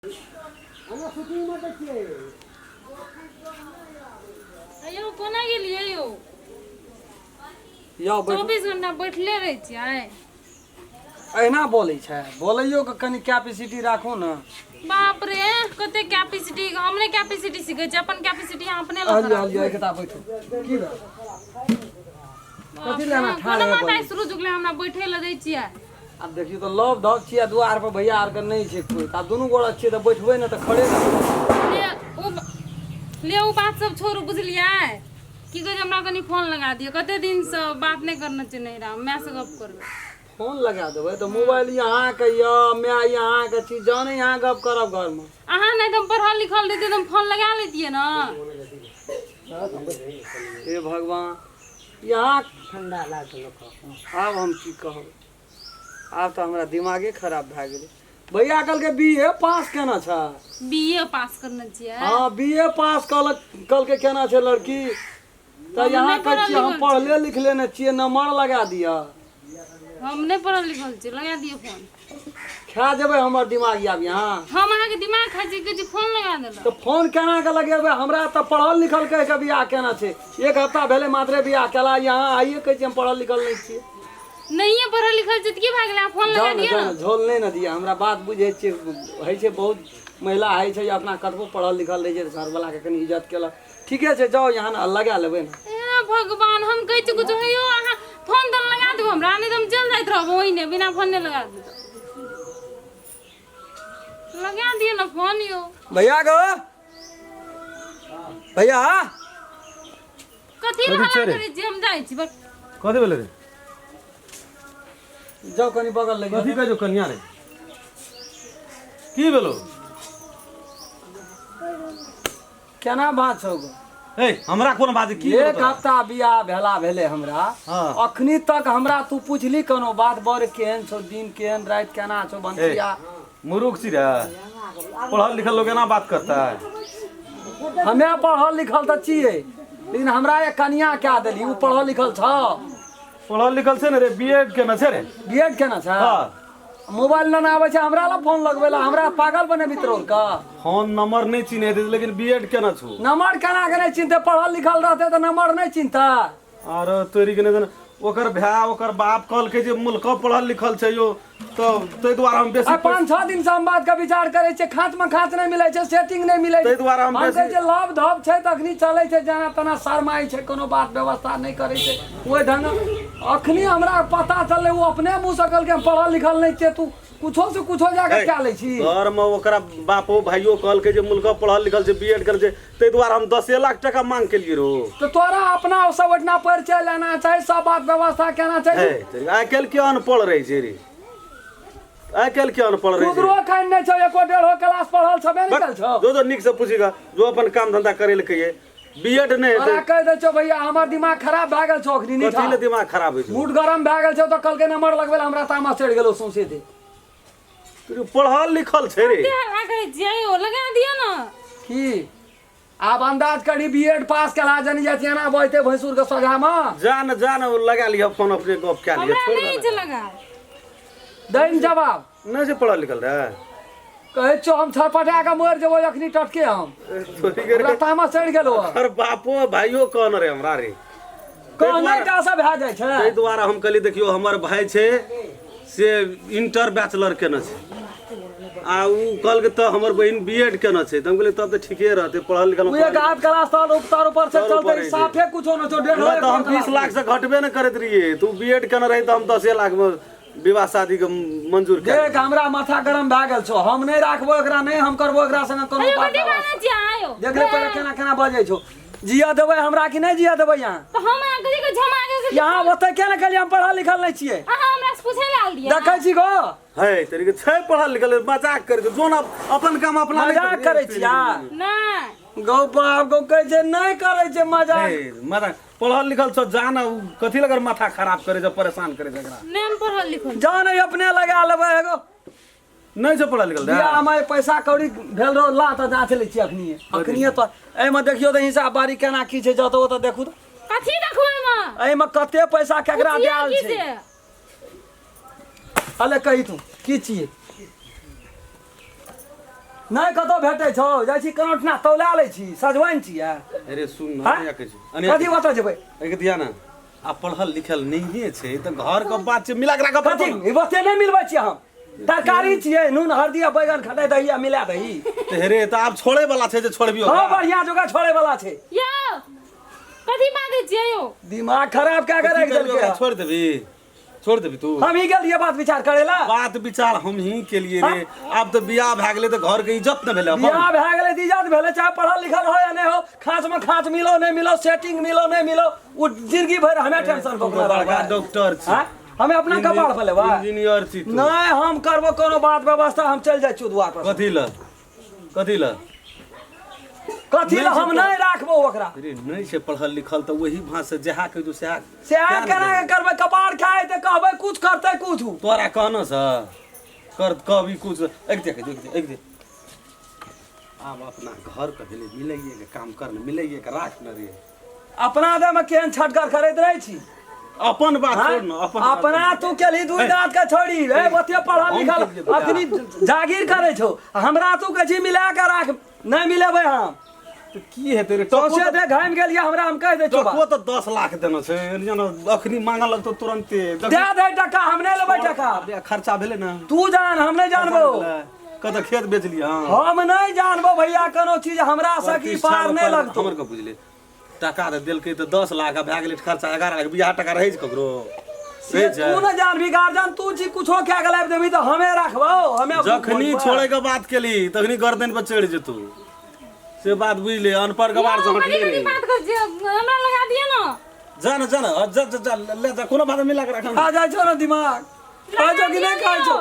यौ कोना गेलियै यौ? यौ बैठू। 24 घंटा बैठले रहै छियै। अहिना बोलै छै, बोलैयो के कनि कैपेसिटी राखू ने। बाप रे, कते कैपेसिटी! हमरे कैपेसिटी सीखै छै? अपन कैपेसिटी अहाँ अपने लग लिअ राखू। लिअ, एकटा बैठू। की भेल? बाप कथी रे, लए एना ठाढ़ कोना भए माथा बजै? शुरू झुकले हमरा बैठे लए दै छियै? आब देखियौ तऽ लव धव छियै, दुआर पर भैया आरके नहि छै कोइ, तऽ आब दुनू गोरा छियै तऽ बैठबै ने तऽ खड़े ने। ले ओ ले, ओ बात सब छोड़ू, बुझलियै? की कहै छै, हमरा कनि फोन लगा दियौ। कते दिनसँ बात नहि करने छै नैहरा, मायसँ गप करबै। फोन लगा देबै तऽ मोबाइल अहाँके यऽ, माय अहाँके छी, जहने अहाँ गप करब घरमे। अहाँ नहि तऽ हम पढ़ल लिखल रहितियै तऽ हम फोन लगा लैतियै ने। हे भगवान, यहाँ ठंडा लागल लोक। आब हम की कहब? आब तऽ हमरा दिमागे खराब भए गेलै। भैया कहलकै बी ए पास केना छै। बी ए पास करने छियै? हँ, बी ए पास कहलक, कहलकै केना छै लड़की तऽ। हम यहाँ नहि कहै पढ़ल छियै हम लिखल। पढ़ले लिखले नहि छियै, नम्बर लगा दिअ। हम नहि पढ़ल लिखल छियै, लगा दियौ फोन। खा जेबै हमर दिमाग आब यहाँ। हम अहाँके दिमाग खाइ छी? कहै छी फोन लगा देलक। तऽ फोन केना के लगेबै? हमरा तऽ पढ़ल लिखल कहि के बियाह केना छै। एक हफ्ता भेलै मात्रे बियाह केला, यहाँ आइए कहै छियै हम पढ़ल लिखल नहि छियै। नहिए पढ़ल लिखल छै तऽ की भए गेलै? अहाँ फोन लगा जाउ ने। दियौ। जाउ ने ने, झोल नहि ने दिअ। हमरा बात बुझै छियै, होइ छै बहुत महिला होइ छै जे अपना कतबो पढ़ल लिखल रहै छै तऽ घरवलाके कनि इज्जत केलक। ठीके छै, जाउ यहाँ ने, लगा लेबै ने। हे भगवान, हम कहै छी कुछो। हे यौ, अहाँ फोन तऽ लगा देब हमरा, नहि तऽ हम चलि जाइत रहब ओहिने बिना फोन नहि लगा देब। लगा दियौ ने फोन यौ। भैया गो भैया। कथी कथी हल्ला छै रे? करै छी? हम जाइ छी बस। कथी भेलै रे? जाउ कनि बगल लग। कथी कहै छौ कनिया रे? की भेलो? केना बात छौ गो? ए, हमरा कोन बात? की भेलो एक तोरा? हफ्ता बियाह भेला भेलै हमरा। हाँ। अखनी तक हमरा तू पुछली कोनो बात, बड़ केहन छौ, दिन केहन, राति केना छौ, ए, भनसिया? मूर्ख छी रे? पढ़ल लिखल लोग एना बात करता है? हमे पढ़ल लिखल तऽ छियै, लेकिन हमरा एक कनिया कए देली, ओ पढ़ल लिखल छ? पढ़ल लिखल छै ने रे, बी एड केने छै रे। बी एड केना छै? हाँ। मोबाइल नहि आबै छै हमरा लग फोन लगबै ला? हमरा पागल बनेबी तोर का? फोन नंबर नहि चिन्है छै, लेकिन बी एड केने छौ। नंबर केना के नहि चिन्हते? पढ़ल लिखल रहते तऽ नंबर नहि चिन्हते? आर तोरी के नहि, ओकर भाय, ओकर बाप कहलकै जे मुल्क पढ़ल लिखल छै यौ, तऽ ताहि दुआरे हम बेसी आ 5-6 दिन से हम बात के विचार करै छियै, खाँच में खाँच नहि मिलै छै, सेटिंग नहि मिलै छै। ताहि दुआरे हम हम बेसी कहै छियै लव धव छै तखनी चलै छै, जेना तेना शरमाइ छै, कोनो बात व्यवस्था नहि करै छै ओहि ढंग। अखनी हमरा पता चललै, ओ अपने मुँह से कहलकै हम पढ़ल लिखल नहि छियै, तू कुछो से कुछो जाके कए लै छी। घर में ओकरा बापो भाइयो कहलकै जे मुल्क पढ़ल लिखल छै, बी एड करै छै, ताहि दुआरे हम 10 लाख टका मांग केलियै रो। तऽ तोरा अपना सब ओहिठिना परिचय लेना चाही, सब बात व्यवस्था केना हे चाही। तेरी, आइ काल्हि के अनपढ़ रहै छै रे? आइ काल्हि के अनपढ़ रहै छै? कुदरो खान नहि छौ, एको डेढ़ो क्लास पढ़ल छबे नहि कयल छौ। जो जो नीक से पूछी गा, जो अपन काम धंधा करे लए कहिए, बी एड नहि तोरा हेतै। कहि दै छौ भैया, हमर दिमाग खराब भए गेल छौ अखनी। कथी नीठा ले दिमाग खराब होइ छै? मूड गरम भए गेल छौ तऽ कहलकै नंबर लगबै लए, हमरा तामस चढ़ि गेलौ सौंसे दे। तू पढ़ल लिखल छै रे। कते हल्ला करै छियै यौ? लगा दियौ ने। की आब अंदाज करी, बी एड पास केला जनी जाति एना बजते भैंसुर के सोझामे? जा न, जा न, लगा लिह फोन, अपने गप कए लिह। हमरा छोड़ नहि दे छै लगा। दैन जवाब। नहि छै पढ़ल लिखल रे? कहै छियौ हम छटपटा कऽ मरि जेबो अखनी टटके हम। थोड़ी के हमरा रे। तामस चढ़ि गेलौ हँ। ओकर बापो भाइयो कहने रहे हमरा रे। कहने टा से भए जाइ छै? ताहि दुआरे हम कहलियै, देखियौ, हमर भाय छै से इंटर बैचलर केने छै आ उ कहलकै तऽ हमर बहिन बी एड केने छै, तऽ हम कहलियै तब तऽ ठीके रहतै, पढ़ल लिखल। ओ एक आध क्लास तर ऊपर ऊपर से तर ऊपर चलते रहै छै। साफे कुछो न छौ, डेढ़ हमरा तऽ हम 20 लाख से घटबे नहि करैत रहियै। तू बी एड केने रही तऽ हम 10 लाख मे विवाह शादी के मंजूर कए देख, हमरा माथा गरम भए गेल छौ। हम नहि राखबो एकरा, नहि हम करबो एकरा संगे कोनो अयो बात। कथी बाजै छियै अहाँ यौ? देख ले पहिले केना केना बजै छौ। जिया देबै हमरा कि नहि जिया देबै यहाँ? तऽ हम अहाँ कथी के झमा के यहाँ ओतऽ किया ने कहलियै हम पढ़ल लिखल नहि छियै? अहाँ हमरा से पूछै लए आयल रहियै। देखै छी गो। है तरीके छै, पढ़ल लिखल मजाक करै छै, जोन अपन काम अपना नहि मजाक करै छियै? नहि। गौ बाप गौ, कहै छै नहि करै छै मजाक। हे, मजाक, पढ़ल लिखल छ, जान उ कथी लगर माथा खराब करे छै, परेशान करे छै एकरा? नहि हम पढ़ल लिखल। जान अपने लगा लेबै एगो। नहि छै पढ़ल लिखल रे? बियाहमे पैसा कौड़ी भेल रहो, ला तऽ जाँच लै छियै अखनिए अखनिए। तऽ एहिमे देखियौ तऽ हिसाब बारी केना की छै, जतऽ ओतऽ देखू तऽ। कथी देखबै मे? एहिमे कते पैसा केकरा पुछियै देल की छै। से? अले कही तू की छियै? नहि कतौ भेटै छौ जाइ छी कनौठना तौला लै छी सजमनि छियै। अरे सुन न। हाँ? अनिया कहै छी, अनिया। कथी ओतऽ जेबै? एहिके दिया ने, आ पढ़ल लिखल नहिए छै तऽ घर के बात छै, मिला के राखऽ कथी पड़तौ ने। ई ओते नहि मिलबै छियै हम, तरकारी छियै, नून हरदी आ बैगन खटाइ दही आ मिला दही। तऽ हेरे तऽ आब छोड़े वाला छै जे छोड़बियो? हँ, बढ़िया जोगा छोड़े वाला छै। यौ, कथी बाजै छियै यौ? दिमाग खराब कए के की राखि करबी देलकै। ओकरा? छोड़ि देबी, छोड़ि देबी तू? हम ही गेलियै बात विचार करे ला? बात विचार हम ही केलिए रे। आब तऽ बियाह भए गेलै तऽ घर के इज्जत ने भेलै अपन। बियाह भए गेलै तऽ इज्जत भेलै, चाहे पढ़ल लिखल हो या नहि हो, खाँच में खाँच मिलो नहि मिलो, सेटिंग मिलो नहि मिलो, ओ जिंदगी भरि हमे टेंशन तू तऽ पकड़ल बड़का रहबै। डॉक्टर छी। आँय? हमे अपना कपाड़ पर लेबै? इंजीनियर छी तू। नहि, हम करबो कोनो बात व्यवस्था, हम चलि जाइ छियौ दुआर पर। कथी लए, कथी लए? कथी लए हम नहि राखबो ओकरा। अरे नहि छै पढ़ल लिखल तऽ वही भाषा से जहा कहि दू सएह। से केना के करबै? कपार खाय तऽ कहबै कुछ करतै कुछ। तोरा कहना से कर कभी कुछ एक देख एक देख एक देख। आब अपना घर के भेलै, मिलैए के काम कर ने, मिलैए के राख न रे। अपना देह में केहन छटकर करैत रहै छी। अपन बात हाँ? छोड़ न, अपन बात। अपना तू केलही दुई दाँत के छोड़ी रे, ओते पढ़ल हम लिखल केलियै बियाह। अखनी जागीर करै छौ, हमरा तू कहै छी मिला के राख, नहि मिलेबै हम। तऽ की हेतै रे टको? सौंसे देह घामि गेलियै हमरा, हम कहि दै छियौ टको बात। तऽ 10 लाख देने छै जेना अखनी मांगऽ लगतौ तुरन्ते। दए दे टका, हम नहि लेबै टका। अबे खर्चा भेलै ने? तू जान, हम नहि जानबो। कतऽ खेत बेचलियै? हँ, हम नहि जानबो भैया कोनो चीज, हमरा से की पार नहि लगतौ। हमर के बुझले टका तऽ देलकै तऽ 10 लाख आ भए गेलै खर्चा 11 लाख। बियाह टका रहै छै ककरो? से रहै छै? तू ने जानबी, गार्जियन तू छी, कुछो कए के लाबि देबही तऽ हमे राखबौ, हमे जखनी छोड़े के बात केली तखनी गर्दन पर चढ़ि जेतौ, से बात बुझले। अनपढ़ गवार से यौ, हटले कथी रे। कथी बात करै छियै? हमरा लगा दिअ ने। जा न, जा न, जा जा जा, ले जा, कोनो बात मिला के राख। खा जाइ छौ ने दिमाग, खाइ छौ कि नहि खाइ छौ?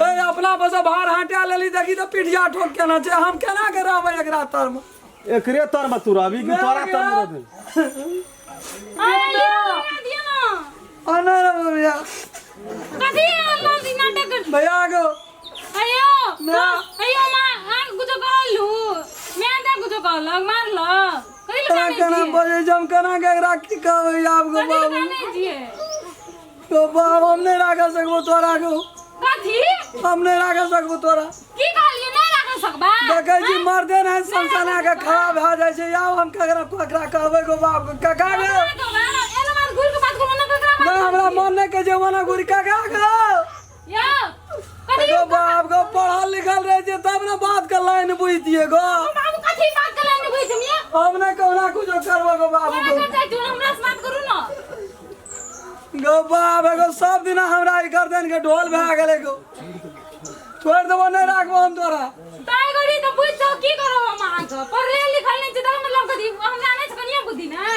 ए अपना बस भार हटा लेली, देखी तऽ पिठिया ठोक केना छै, हम केना के रहबै एकरा तरमे? एकरे तर में तू रहबी कि तोरा तर में रहबी? अरे यौ, लगा दिअ ने। आ नहि रहबै भैया। कथी लौकी नाटक कर? भैया गो। अयो। ना। अयो माँ, आन कुछो कहलू? मैं दे कुछो कहलक, मारलक? कथी केना लगा केना बजै छै, हम केना के एकरा की कहबै आब गो कथी बाबू? लगा छियै? गो बाब, हम नहि राख सकबो तोरा गो। कथी? हम नहि राख सकबो तोरा। की कहलियै, नहि राख सकबा? देखै छी मर्दे नहि सनसना के खड़ा भए जाइ छै। आब हम ककरा ककरा कहबै गो बाप गो? काका गो। एना बात घुरि के बात करू ना, ककरा बात? नहि, हमरा मन नहि कहै छै ओना घुरि। काका गो। यौ, कथी? गो बाप गो, पढ़ल लिखल रहै छै तब ने बात के लाइन बुझतियै गो। बाबू, कथी बात के लाइन बुझै छी यौ? हम नहि कहुना कुछो करबो गो बाबू कोना गो। कर जाइ छी? हमरा से बात करू ना। गो बाप, एगो सब दिना हमरा ई गर्दन के ढोल भए गेलै गो। छोड़ि देबो, नहि राखबो हम तोरा। ताहि घड़ी तऽ बुझि जाउ, की करब हम अहाँके? पढ़ले लिखल नहि छै तकर मतलब कथी? हमरा नहि छै कनियो बुद्धि ने?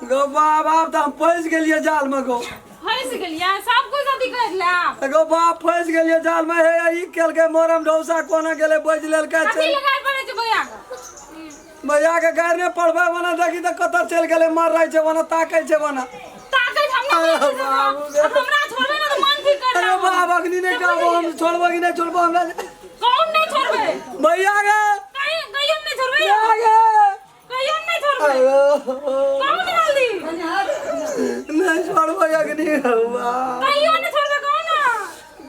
गो बाप, आब तऽ हम फँसि गेलियै जाल में गो। फँसि गेलियै, सब कुछ अथी कर लेब। गो बाप, फँसि गेलियै जाल में। हे ई केलकै मोरम ढौसा, कोना गेलै बजि लेलकै। कथी चल लगाय पड़ै छै भैया के? भैया के गारि नहि पढ़बै, ओना देखी तऽ कतऽ चलि गेलै, मर रहै छै ओना, ताकै छै ओना। ताकै छै, हम नहि अरे बुझै छियै। बाबू गे। आब हमरा छोड़बै ने तऽ मन ठीक कर अरे देब। बाप, अखनी नहि कहबो हम, छोड़बो कि नहि छोड़बो हमरा? कौन नहि छोड़बै? भैया गे। कहीं कहियो नहि छोड़बै। भैया गे। कहियो नहि छोड़बै। कहू ने जल्दी। नहि छोड़बो अखनी बाप। कहियो नहि छोड़बै, कहू ने।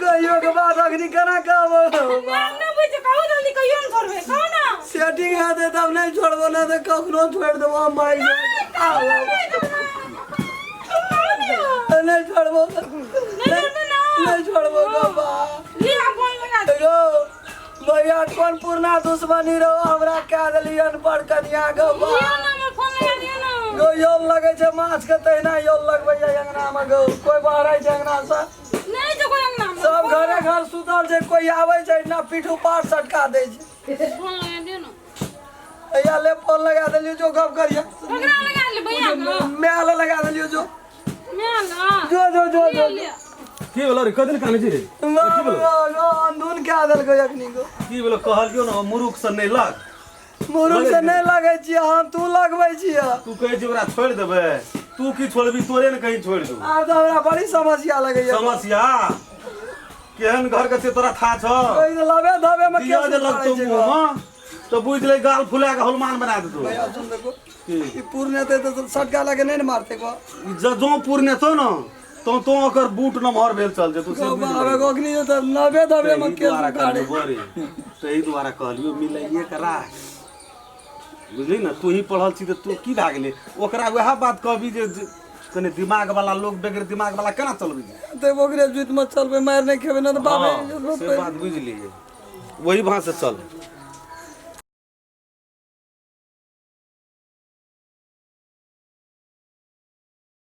कहियो के बाद अखनी केना कहबो? नाम नहि बुझै, कहू जल्दी, कहियो नहि छोड़बै, कहू ने। सेटिंग हेतै तब नहि छोड़बो, नहि तऽ कखनो छोड़ि देबो हम भागि जायब। नहि छोड़बो, नहि छोड़बो गो बाप। लिअ, फोन लगा दे। गो भैया, कोन पुरना दुश्मनी रहो हमरा कए देली अनपढ़ कनिया गो लिअ बाप? ने, हमर फोन लगा दिअ ने। गो योल लगै छै माछ के, तहिना योल लगबैया अंगना मे गो। कोइ बहरै छै अंगना से? नहि छै कोइ अंगना मे। सब घरे घर सुतल छै, कोइ आबै छै ना पीठू पार सटका दै छै। फोन लगा दिअ ने। हैया ले, फोन लगा देलियो, जो गप करिया। ककरा लगा ले, भैया के? माय लए लगा देलियो, जो। मैं ना। जो जो जो जो। लिअ, लिअ। की भेलो रे? कथी कानै छी रे? अंधुन कए देलकै अखनी गो। की भेलो? कहलियौ ने मुरुख से नहि लग। मुरुख से नहि लगै छियै हम, तू लगबै छियै। तू कहै छी ओकरा छोड़ि देबै, तू की छोड़बी? तोरे ने कहीं छोड़ि दू। आब तऽ हमरा बड़ी समस्या लगैया। समस्या केहन घर के छै तोरा था छौ? ओहि लबे धबे मे दिया केस जे लगतौ उखाड़ै छै गो। मुँह मे तऽ बुझि ले गाल फुला के हनुमान बना देतौ। भैया, सुन, देखो। की? ई पूर्ण हेतै तऽ सटका लगे नहि ने मारतै गो? ई जँ पूर्ण हेतौ ने तो तो ओकर बूट नमहर भेल चल जेतौ से बुझि बाबे अखनी जे तऽ नबे दबे मे ताहि केस दुआरे उखाड़े कहलियौ बरे ताहि दुआरे कहलियौ मिलाइए के राख बुझली ने तू ही पढ़ल छी तऽ तू की भए गेलै ओकरा वएह बात कहबी जे जे कने दिमाग वाला लोग बगैर दिमाग वाला केना चलबै छै तऽ ओकरे जुत मे चलबै मारि नहि खेबै ने तऽ बाबे हँ, से बात बुझलियै वही भाँ से चल।